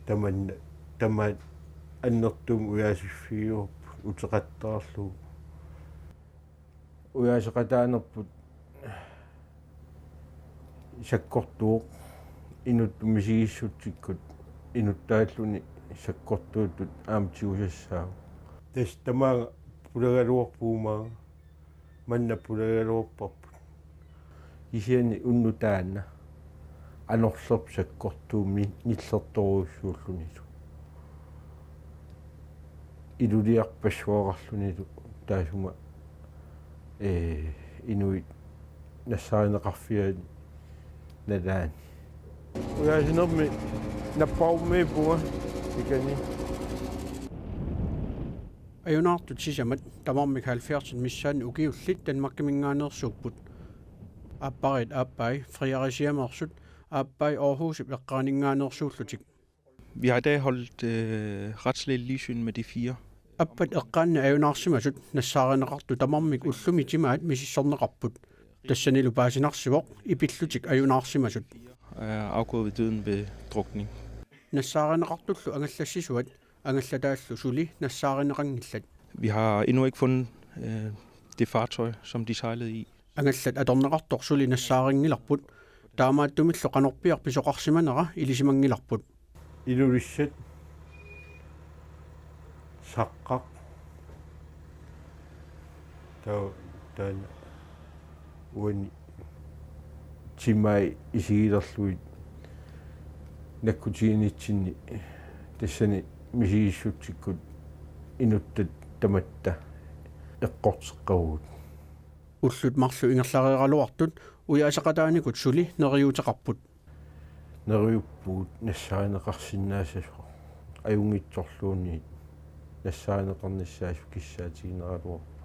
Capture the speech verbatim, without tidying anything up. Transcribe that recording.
Tamanna, tamaat annertuumik ujaasiffigivarput uteqattaarlugu. Ujaaseqataanerput sakkortuvoq, inuttut misigissutsikkut inuttaalluni sakkortuuttut aamma tigusassaavoq. Tassa tamaanga pulagaluarpugut maanga, manna pulagaluarparput. Kisianni unnuk taanna anorlerpoq sakkortuummi nillertorujussuullunilu. Iluliarpassuaqarlunilu taassuma, ee, inuit nassaarineqarfianni nalaani. Ujaasinermi napparummiippunga ikani. Ajunaartut sisamat tamarmik halvfjerdsit missaanni ukiullit Danmarkiminngaanneersuupput. Aappariit aappai Fredericiameersut aappai Aarhusip eqqaaninngaanneersuullutik. Vi har i dag holdt øh, retslægeligt ligsyn med de fire. Appat eqqaanni ajunaarsimasut nassaarineqartut tamarmik ullumi timaat misissorneqarput. Tassanilu paasinarsivoq ipillutik ajunaarsimasut. Er afgået ved døden ved drukning. Nassaarineqartullu angallassisuat angallataallu suli nassaarineqanngillat. Vi har endnu ikke fundet øh, det fartøj, som de sejlede i. Angallat atorneqartoq suli nassaarinngilarput. Taamaattumillu qanorpiaq pisoqarsimanera ilisimanngilarput. Ilulissat, Saqqaq, taa-, taanna uani timai isigilerlugit nakkutiginitsinni tassani misigissutsikkut inuttat tamatta eqqorteqqavugut. Ullut marluk ingerlareeraluartut ujaaseqataanikut suli neriuuteqarput. Neriuppugut nassaarineqarsinnaassasoq. Ajunngitsorluunniit nassaarineqarnissaasut kissaatigineraluarput.